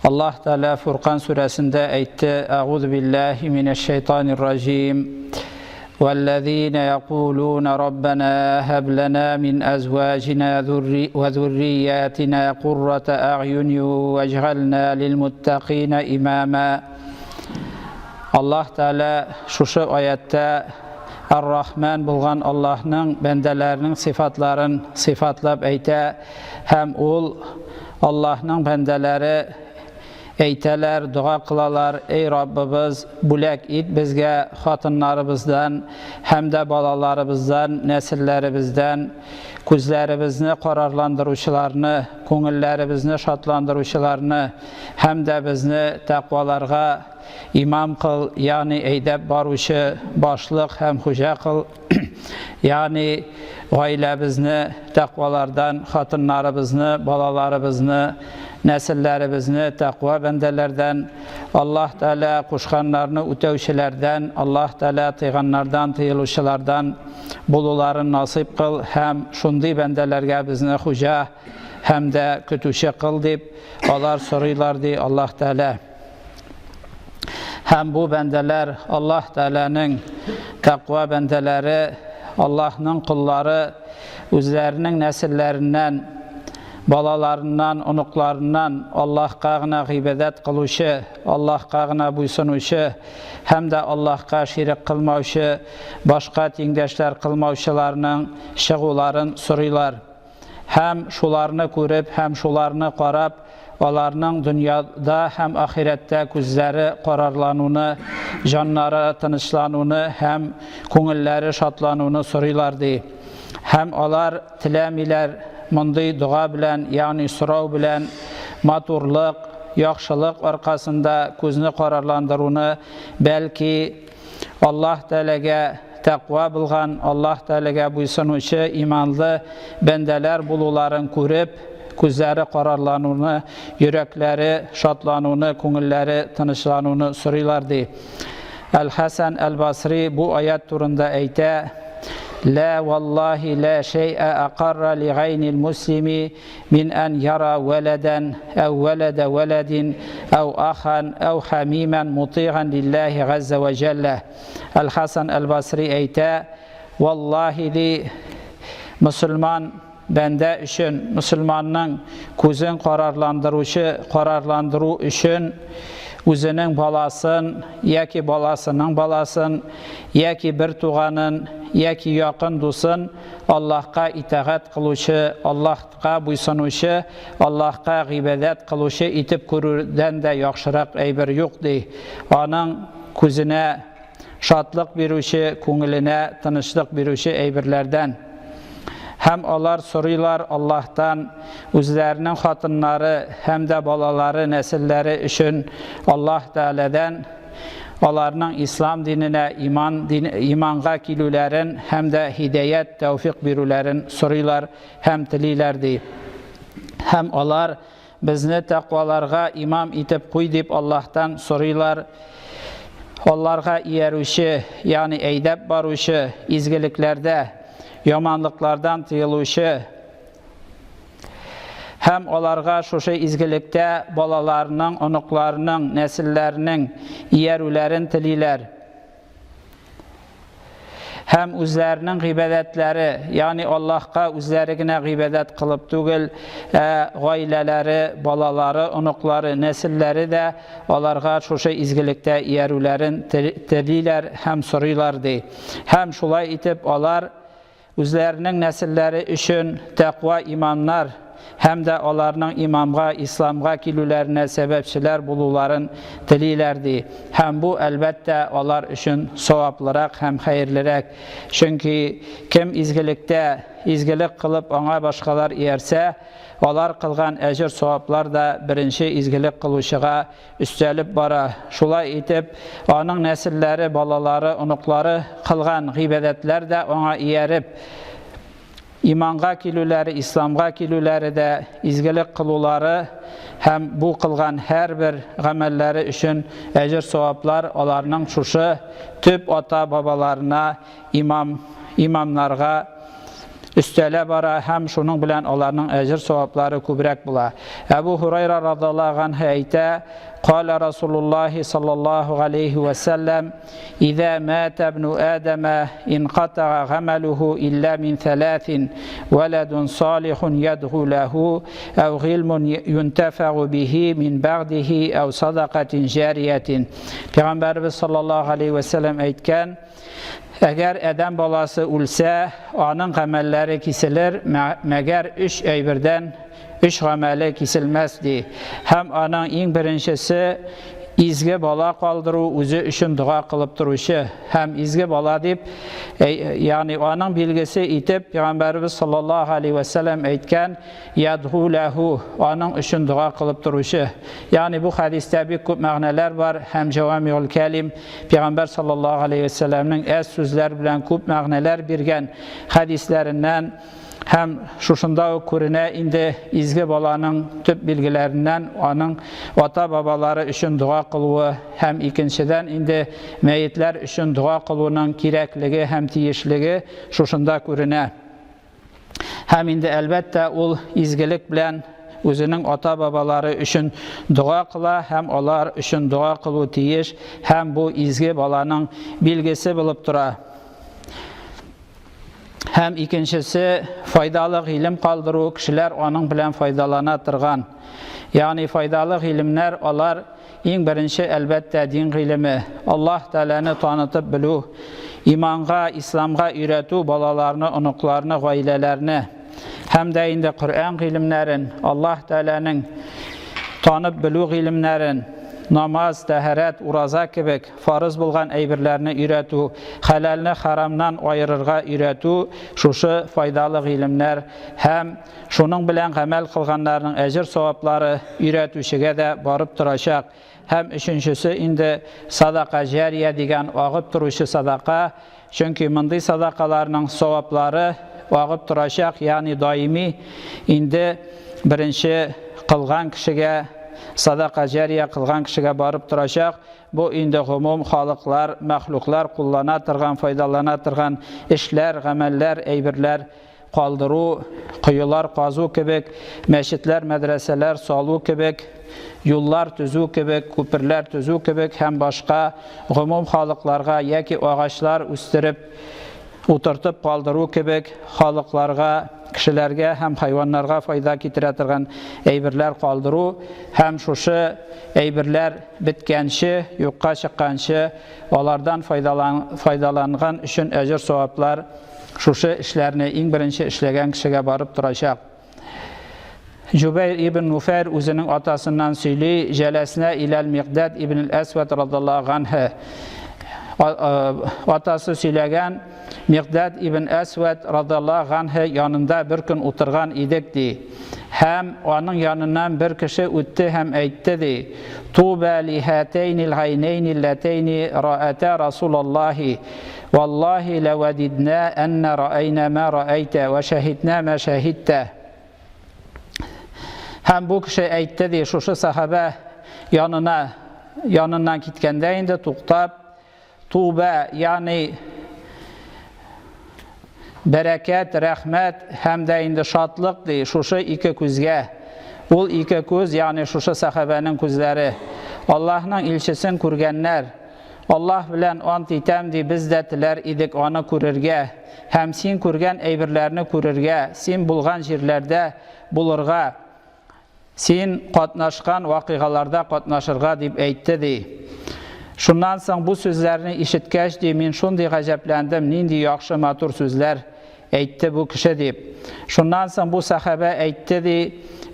Аллаһ Тәгалә Фуркан сүрәсендә әйтте: "Әгуз биллаһи минәш шайтанир раҗим. Валлазина якулуна раббана һаб лана мин азваҗина ва зурриятина куррата әгъюн ваҗгална лилмуттакина имама." Аллаһ Тәгалә шушы аятта Ар-Рахман булган Аллаһның бәндәләренең сыйфатларын сыйфатлап әйтә һәм ул Аллаһның бәндәләре әйтәләр, дога кылалар, Эй Раббыбыз, бүләк ит безгә хатыннарыбыздан һәм дә балаларыбыздан, нәселләребездән, күзләребезне карарландыручыларны, күңелләребезне шатландыручыларны һәм дә безне тәкъваларга имам кыл, ягъни әйдәп баручы башлык һәм хуҗа кыл, ягъни гаиләбезне тәкъвалардан, хатыннарыбызны, балаларыбызны, нәселләребезне тәкъва бәндәләрдән, Аллаһ Тәгалә кушканнарны үтәүчеләрдән, Аллаһ Тәгалә тыйганнардан тыелучылардан булуларын насыйп кыл һәм шундый бәндәләргә безне хуҗа һәм дә көтүче кыл дип алар сорыйлар, ди Аллаһ Тәгалә. Һәм бу бәндәләр Аллаһ Тәгаләнең тәкъва бәндәләре, Аллаһның коллары үзләренең нәселләреннән, балаларыннан, оныкларыннан Аллаһка гына гыйбадәт кылучы, Аллаһка гына буйсынучы һәм дә Аллаһка ширек кылмаучы, башка тиңдәшләр кылмаучыларның чыгуларын сорыйлар. Һәм шуларны күреп һәм шуларны карап, аларның дөньяда һәм ахирәттә күзләре карарлануны, җаннары тынычлануны һәм күңелләре шатлануны сорыйлар, ди. Һәм алар теләмиләр мондый дога белән, ягъни сорау белән, матурлык, яхшылык аркасында күзне карарландыруны, бәлки, Аллаһ Тәгаләгә тәкъва булган, Аллаһ Тәгаләгә буйсынучы иманлы бәндәләр булуларын күреп, күзләре карарлануны, йөрәкләре шатлануны, күңелләре тынычлануны сорыйлар, ди. Әл-Хәсән Әл-Басри бу аят турында әйтә, Лә валлаһи лә шәйә акарра ли гайнил муслими Мин ән яра вәләдән, әү вәләдә вәләдин, әү ахан, әү хәмимән мутыйган лилләһи газзә вә җәллә. Әл-Хасан әл-Басри әйтә, Валлаһи ди, мөселман бәндә өчен, мөселманның күзен карарландыручы, карарландыру өчен үзенең баласын яки баласының баласын, яки бер туганын, яки якын дусын Аллаһка итагать кылучы, Аллаһка буйсынучы, Аллаһка гыйбадәт кылучы итеп күрүдән дә яхшырак әйбер юк, ди. Аның күзенә шатлык бирүче, күңеленә тынычлык бирүче әйберләрдән. Һәм алар сорыйлар Аллаһтан үзләренең хатыннары һәм дә балалары, нәселләре өчен Аллаһ Тәгаләдән аларның ислам диненә иман дин, иманга килүләрен һәм дә һидаят, тәүфик бирүләрен сорыйлар һәм телиләр ди. Һәм алар безне тәкъваларга имам итеп куй дип Аллаһтан сорыйлар. Алларга иярүче, ягъни әйдәп баручы, изгелекләрдә, яманлыклардан тыелучы, Һәм аларга шушы изгелектә балаларының, оныкларының, нәселләренең иярүләрен телиләр. Һәм үзләренең гыйбадәтләре, ягъни Аллаһка үзләре генә гыйбадәт кылып түгел, ә гаиләләре, балалары, оныклары, нәселләре дә аларга шушы изгелектә иярүләрен телиләр һәм сорыйлар, ди. Һәм шулай итеп алар Үзләренең нәселләре өчен тәкъва имамнар һәм дә аларның имамга, исламга килүләренә сәбәпчеләр булуларын телиләр, ди. Һәм бу, әлбәттә, алар өчен саваплырак һәм хәерлерәк. Чөнки кем изгелектә изгелек кылып аңа башкалар иярсә, алар кылган әҗер-саваплар да беренче изгелек кылучыга өстәлеп бара. Шулай итеп, аның нәселләре, балалары, оныклары кылган гыйбадәтләр дә аңа ияреп, иманга килүләре, исламга килүләре дә, изгелек кылулары һәм бу кылган һәрбер гамәлләре өчен әҗер-саваплар аларның шушы төп ата-бабаларына, имам, имамнарга өстәлә бара һәм шуның белән аларның әҗер саваплары күбрәк була. Әбу Һурайра радаллаһу анһу әйтә, Кала Расулуллаһи саллаллаһу алейхи ва сәлләм, Иза мата ибну Адама инкатага гамалуху илля мин саласин, валадун салихун ядгу лаху, ау гыйлмун юнтафагу бихи мин бәгъдихи, ау садакатин җариятин. Пәйгамбәребез саллаллаһу алейхи ва сәлләм әйткән, Әгәр адәм баласы үлсә, аның гамәлләре киселер, мәгәр өч әйбердән өч гамәле киселмәс, ди. Һәм аның иң беренчесе изге бала калдыру, үзе өчен дога кылып торучы. Һәм изге бала дип, ягъни аның билгесе итеп Пәйгамбәребез саллаллаһу алейһи вә сәлләм әйткән, Ядгу ләһу, аның өчен дога кылып торучы. Ягъни бу хәдистә бик күп мәгънәләр бар һәм җавамигул кәлим, Пәйгамбәр саллаллаһу алейһи вә сәлләмнең әз сүзләр белән күп мәгънәләр биргән хәдисләреннән һәм шушында ук күренә инде изге баланың төп билгеләреннән аның ата-бабалары өчен дога кылуы һәм икенчедән инде мәетләр өчен дога кылуның кирәклеге һәм тиешлеге шушында күренә. Һәм инде, әлбәттә, ул изгелек белән үзенең ата-бабалары өчен дога кыла һәм алар өчен дога кылу тиеш һәм бу изге баланың билгесе булып тора. Һәм икенчесе файдалы гыйлем калдыру, кешеләр аның белән файдалана торган. Ягъни файдалы гыйлемнәр алар Иң беренче, әлбәттә, дин гыйлеме, Аллаһ Тәгаләне танытып белү, иманга, исламга өйрәтү балаларны, оныкларны, гаиләләрне һәм дә инде Коръән гыйлемнәрен, Аллаһ Тәгаләнең танып белү гыйлемнәрен, намаз, тәһарәт, ураза кебек фарыз булган әйберләрне өйрәтү, хәләлне харамнан аерырга өйрәтү, шушы файдалы гыйлемнәр һәм Шуның белән гамәл кылганнарның әҗер-саваплары өйрәтүчегә дә барып торачак. Һәм өченчесе инде садака җәрия дигән агып торучы садака, чөнки мондый садакаларның саваплары агып торачак, ягъни даими инде беренче кылган кешегә, садака җәрия кылган кешегә барып торачак. Бу инде гомум халыклар, мәхлуклар куллана торган, файдалана торган эшләр, гамәлләр, әйберләр калдыру, коелар казу кебек, мәчетләр, мәдрәсәләр салу кебек, юллар төзү кебек, күперләр төзү кебек һәм башка гомум халыкларга яки агачлар үстереп, утыртып калдыру кебек халыкларга, кешеләргә һәм хайваннарга файда китерә торган әйберләр калдыру һәм шушы әйберләр беткәнче, юкка чыкканчы алардан файдаланган өчен әҗер-саваплар Шушы эшләрне иң беренче эшләгән кешегә барып торачак. Җубәйр ибн Нуфәр үзенең атасыннан сөйли, Җәләснә иләл Микдәд ибн Әсвәд радаллаһу ганһу. Атасы сөйләгән, Микдәд ибн Әсвәд радаллаһу ганһу янында бер көн утырган идек, ди. Һәм аның яныннан бер кеше үтте һәм әйтте, ди, Туба лихатейнил гайнейни ллатейни раата Расулаллаһи Валлаһи ләвәдиднә әннә раәйнә мә раәйтә вә шәһиднә мә шәһидтә. Һәм бу кеше әйтте, ди, шушы сахабә янына, яныннан киткәндә инде туктап, тубә, ягъни бәрәкәт, рәхмәт һәм дә инде шатлык, ди, шушы ике күзгә. Ул ике күз, ягъни шушы сахабәнең күзләре. Аллаһның илчесен күргәннәр. Аллаһ белән ант итәм, ди, без дә теләр идек аны күрергә һәм син күргән әйберләрне күрергә, син булган җирләрдә булырга, син катнашкан вакыйгаларда катнашырга, дип әйтте, ди. Шуннан соң бу сүзләрне ишеткәч, ди, мин шундый гаҗәпләндем, нинди яхшы матур сүзләр Әйтте бу кеше дип. Шуннан соң бу сәхабә әйтте ди,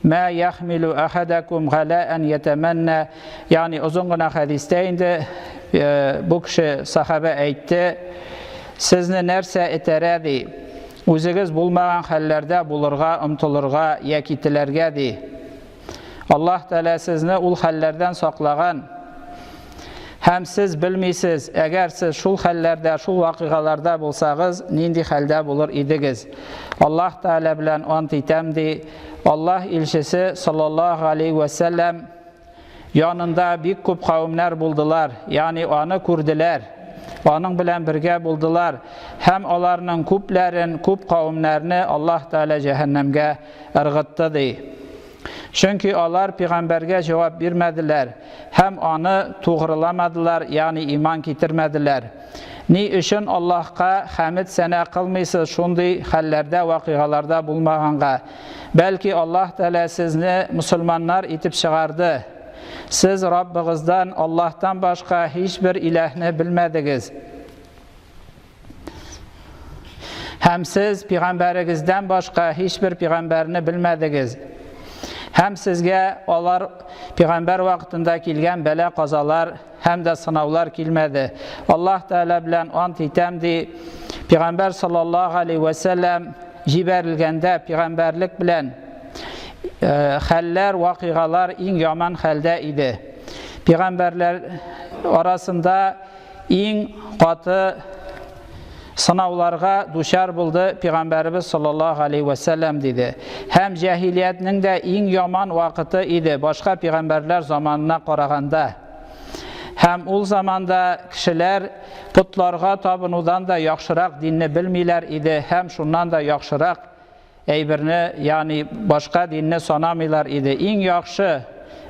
Мә яхмилу әхәдәкум галә ән ятәмәннә, ягъни озын гына хәдистә инде э, бу кеше сәхабә әйтте, сезне нәрсә этәрә ди, үзегез булмаган хәлләрдә булырга омтылырга яки теләргә ди. Аллаһ Тәгалә сезне ул хәлләрдән саклаган. Һәм сез белмисез, әгәр сез шул хәлләрдә, шул вакыйгаларда булсагыз, нинди хәлдә булыр идегез. Аллаһ Тәгалә белән ант итәм ди, Аллаһ илчесе саллаллаһу алейхи вә сәлләм янында бик күп кавемнәр булдылар, ягъни аны күрделәр. аның белән бергә булдылар һәм аларның күпләрен, күп кавемнәрне Аллаһ Тәгалә җәһәннәмгә ыргытты, ди. Чөнки алар пигамбәргә җавап бирмәделәр һәм аны тугрыламадылар, ягъни иман китермәделәр. Ни өчен Аллаһка хәмед сәнә кылмыйсыз шундый хәлләрдә, вакыйгаларда булмаганга? Бәлки Аллаһ Тәгалә сезне мөселманнар итеп чыгарды. Сез Раббыгыздан, Аллаһтан башка һичбер иләһне белмәдегез. Һәм сез пигамбәрегездән башка һичбер пигамбәрне белмәдегез. Һәм сезгә алар пигамбәр вакытында килгән бәла-казалар һәм дә сынаулар килмәде. Аллаһ Тәгалә белән ант итәм, ди, пигамбәр саллаллаһу алейһи вә сәлләм җибәрелгәндә пигамбәрлек белән э, хәлләр, вакыйгалар иң яман хәлдә иде. Пигамбәрләр арасында Иң каты сынауларга дучар булды пигамбәребез саллаллаһу алейһи вә сәлләм диде. Һәм җәһилиятнең дә иң яман вакыты иде, башка пигамбәрләр заманына караганда. Һәм ул заманда кешеләр потларга табынудан да яхшырак динне белмиләр иде һәм шуннан да яхшырак әйберне, ягъни башка динне санамыйлар иде. Иң яхшы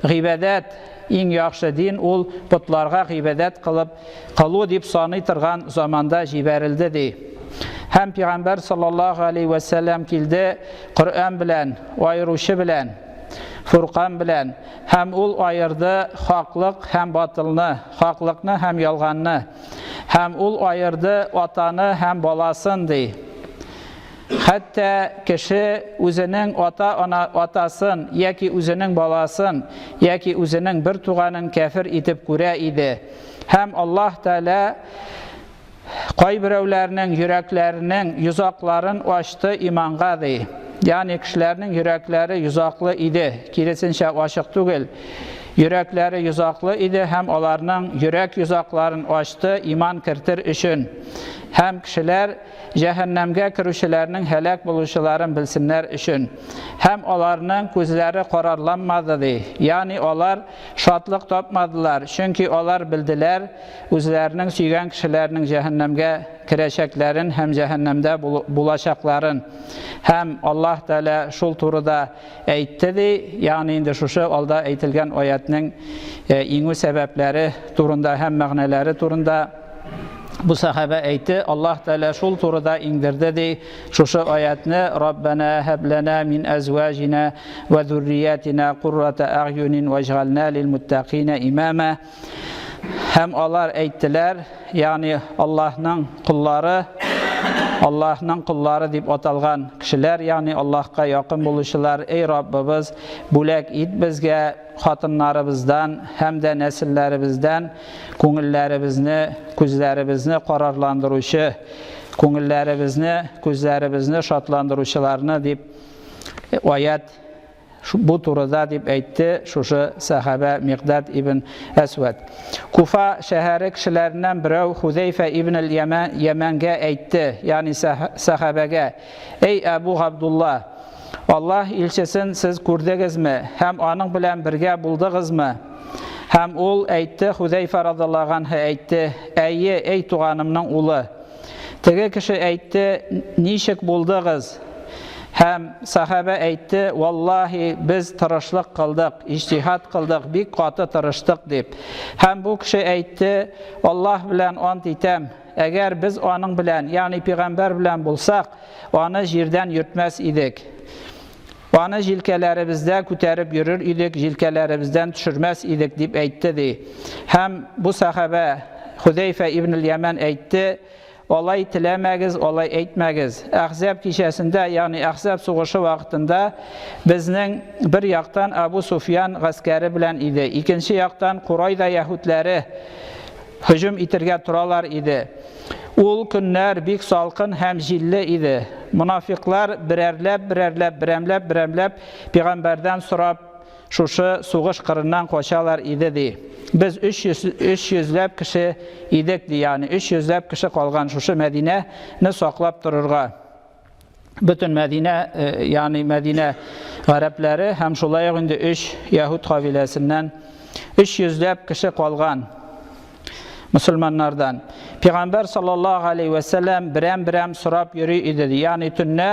гыйбадәт, иң яхшы дин ул потларга гыйбадәт кылып кылу дип саный торган заманда җибәрелде ди. Һәм пәйгамбәр саллаллаһу алейһи вә сәлләм килде Коръән белән, аеручы белән, Фуркан белән, һәм ул аерды хаклык һәм батылны, хаклыкны һәм ялганны. Һәм ул аерды атаны һәм баласын ди. Хәтта кеше үзенең ата-ана атасын яки үзенең баласын яки үзенең бер туганын кәфер итеп күрә иде. Һәм Аллаһ Тәгалә кайберәүләрнең йөрәкләренең йозакларын ачты иманга ди. Ягъни кешеләрнең йөрәкләре йозаклы иде, киресенчә ачык түгел. Йөрәкләре йозаклы иде һәм аларның йөрәк йозакларын ачты иман кертер өчен. Һәм кешеләр җәһәннәмгә керүчеләрнең һәлак булучыларын белсеннәр өчен. Һәм аларның күзләре карарланмады, ди. Ягъни алар шатлык тапмадылар, чөнки алар белделәр үзләренең сөйгән кешеләренең җәһәннәмгә керәчәкләрен һәм җәһәннәмдә булачакларын. Һәм Аллаһ Тәгалә шул турыда әйтте, ди, ягъни инде шушы алда әйтелгән аятьнең иңү сәбәпләре турында һәм мәгънәләре турында бу сәхабә әйтте, Аллаһ Тәгалә шул турыда иңдерде, ди, шушы аятьне, Раббана һәб лана мин әзваҗина ва зурриятина куррата әгъюнин ваҗгална лил муттакина имама. Һәм алар әйттеләр, ягъни Аллаһның коллары, Аллаһның коллары дип аталган кешеләр, ягъни Аллаһка якын булучылар, эй Раббыбыз, бүләк ит безгә хатыннарыбыздан һәм дә нәселләребездән күңелләребезне, күзләребезне карарландыручы, күңелләребезне, күзләребезне шатландыручыларны дип аять бу турыда дип әйтте шушы сәхабә Микдад ибн Әсвәд. Куфа шәһәре кешеләреннән берәү Хузәйфә ибн әл-Ямәнгә әйтте, ягъни сәхабәгә: "Эй Әбу Габдулла, Аллаһ илчесен сез күрдегезме һәм аның белән бергә булдыгызмы?" Һәм ул әйтте, Хузәйфә радиллаһу анһу әйтте: "Әйе, эй туганымның улы." Теге кеше әйтте, ничек булдыгыз? Һәм сахабә әйтте, валлаһи, без тырышлык кылдык, иҗтиһад кылдык, бик каты тырыштык дип. Һәм бу кеше әйтте, Аллаһ белән ант итәм, әгәр без аның белән, ягъни пигамбәр белән булсак, аны җирдән йөртмәс идек. Аны җилкәләребездә күтәреп йөрер идек, җилкәләребездән төшермәс идек, дип әйтте, ди. Һәм бу сәхабә Хузәйфә ибн Яман әйтте, Алай теләмәгез, алай әйтмәгез. Әхзәб кичәсендә, ягъни Әхзәб сугышы вакытында безнең бер яктан Абу Суфьян гаскәре белән иде, икенче яктан Курайда яһүдләре һөҗүм итергә торалар иде. Ул көннәр бик салкын һәм җилле иде. Монафиклар берәрләп-берәрләп, берәмләп-берәмләп пигамбәрдән сорап, шушы сугыш кырыннан качалар иде, ди. Без 300, 300 ләп кеше идек, ди, ягъни 300 ләп кеше калган шушы Мәдинәне саклап торырга. Бөтен Мәдинә, э, ягъни Мәдинә гарәпләре һәм шулай ук инде өч яһүд кабиләсеннән 300 ләп кеше калган мөселманнардан. Пәйгамбәр саллаллаһу алейһи вә сәлләм берәм-берәм сорап йөри иде. Ягъни төнлә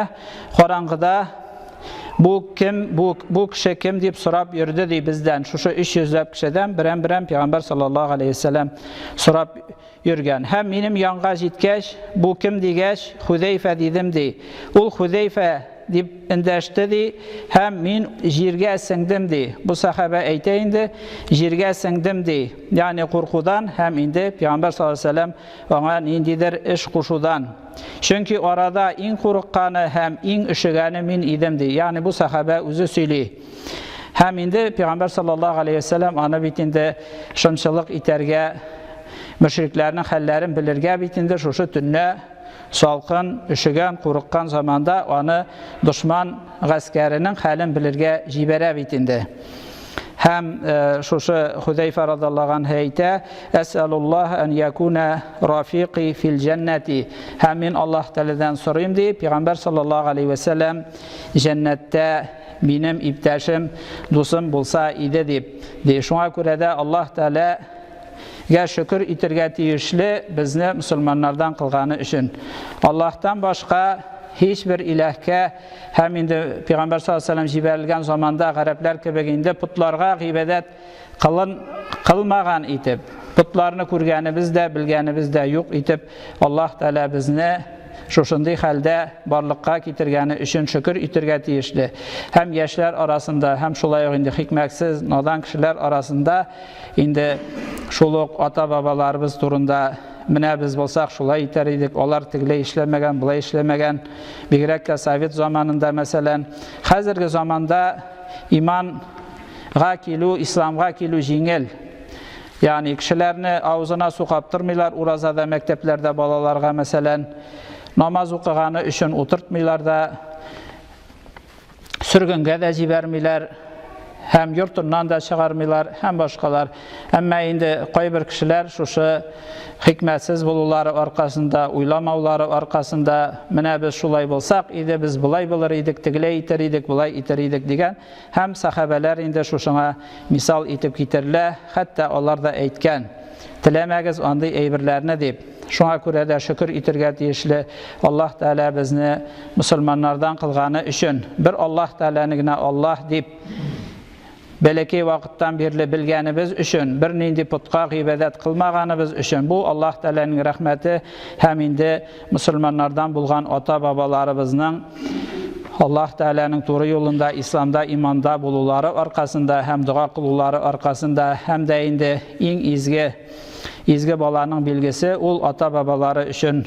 караңгыда бу кем, бу, бу кеше кем дип сорап йөрде ди бездән. Шушы 300 ләп кешедән берәм-берәм Пәйгамбәр саллаллаһу алейһи вә сәлләм сорап йөргән. Һәм минем янга җиткәч, бу кем дигәч, Хузәйфә дидем ди. Ул Хузәйфә дип эндәште ди, һәм мин җиргә сеңдем ди. Бу сахаба әйтә инде, җиргә сеңдем ди. Ягъни куркудан һәм инде Пәйгамбәр саллаллаһу алейһи вәсәлләм аңа ниндидер эш кушудан. Чөнки арада иң курыкканы һәм иң өшегәне мин идем ди. Ягъни бу сахаба үзе сөйли. Һәм инде Пәйгамбәр саллаллаһу алейһи вәсәлләм аны бит инде шымчылык итәргә, мөшрикләрнең хәлләрен белергә бит инде шушы төнлә салкын, өшегән, курыккан заманда аны дошман гаскәренең хәлен белергә җибәрә бит инде. Һәм шушы Хузәйфә радаллаһу анһу әйтә, Әсәлуллаһ ан якуна рафиқи фил җәннәти. Һәм мин Аллаһ Тәгаләдән сорыйм ди, Пәйгамбәр саллаллаһу алейһи вә сәлләм җәннәттә минем иптәшем, дусым булса иде дип. Ди. Шуңа күрә дә Аллаһ Тәгалә гә шөкер итергә тиешле безне мөселманнардан кылганы өчен. Аллаһтан башка һичбер иләһкә һәм инде Пәйгамбәр саллаллаһу алейһи ва сәлләм җибәрелгән заманда гарәпләр кебек инде потларга гыйбадәт кылын кылмаган итеп, потларны күргәнебез дә, белгәнебез дә юк итеп, Аллаһ Тәгалә безне шушындый хәлдә барлыкка китергәне өчен шөкер итергә тиешле. Һәм яшьләр арасында, һәм шулай ук инде хикмәтсез, надан кешеләр арасында инде шул ук ата-бабаларыбыз турында менә без булсак шулай итәр идек, алар тегеләй эшләмәгән, болай эшләмәгән. Бигрәк тә совет заманында, мәсәлән, хәзерге заманда иманга килү, исламга килү җиңел. Ягъни кешеләрне авызына су каптырмыйлар уразада мәктәпләрдә балаларга, мәсәлән, намаз укыганы өчен утыртмыйлар да, сөргенгә дә җибәрмиләр һәм йортыннан да чыгармыйлар һәм башкалар. Әмма инде кайбер кешеләр шушы хикмәтсез булулары аркасында, уйламаулары аркасында, менә без шулай булсак иде, без болай булыр идек, тегеләй итер идек, болай итер идек дигән һәм сахабәләр инде шушыңа мисал итеп китерелә, хәтта алар да әйткән, теләмәгез андый әйберләрне дип. Шуңа күрә дә шөкер итергә тиешле Аллаһ Тәгалә безне мөселманнардан кылганы өчен. Бер Аллаһ Тәгаләне генә Аллаһ дип бәләкәй вакыттан бирле белгәнебез өчен, бернинди потка гыйбадәт кылмаганыбыз өчен, бу Аллаһ Тәгаләнең рәхмәте һәм инде мөселманнардан булган ата-бабаларыбызның Аллаһ Тәгаләнең туры юлында, исламда, иманда булулары аркасында һәм дога кылулары аркасында һәм дә инде иң изге изге баланың билгесе ул ата-бабалары өчен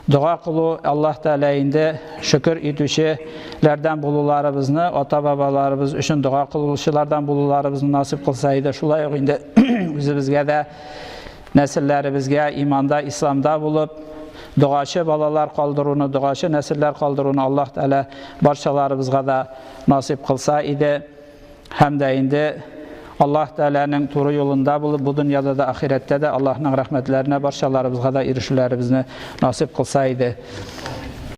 дога кылу, Аллаһ Тәгалә инде шөкер итүчеләрдән булуларыбызны, ата-бабаларыбыз өчен дога кылучылардан булуларыбызны насыйп кылса иде. Шулай ук инде үзебезгә дә нәселләребезгә иманда, исламда булып, догачы балалар калдыруны, догачы нәселләр калдыруны Аллаһ Тәгалә барчаларыбызга да насыйп кылса иде. Һәм дә инде Аллаһ Тәгаләнең туры юлында булып, бу дөньяда да, ахирәттә дә Аллаһның рәхмәтләренә барчаларыбызга да ирешүләребезне насыйп кылса иде.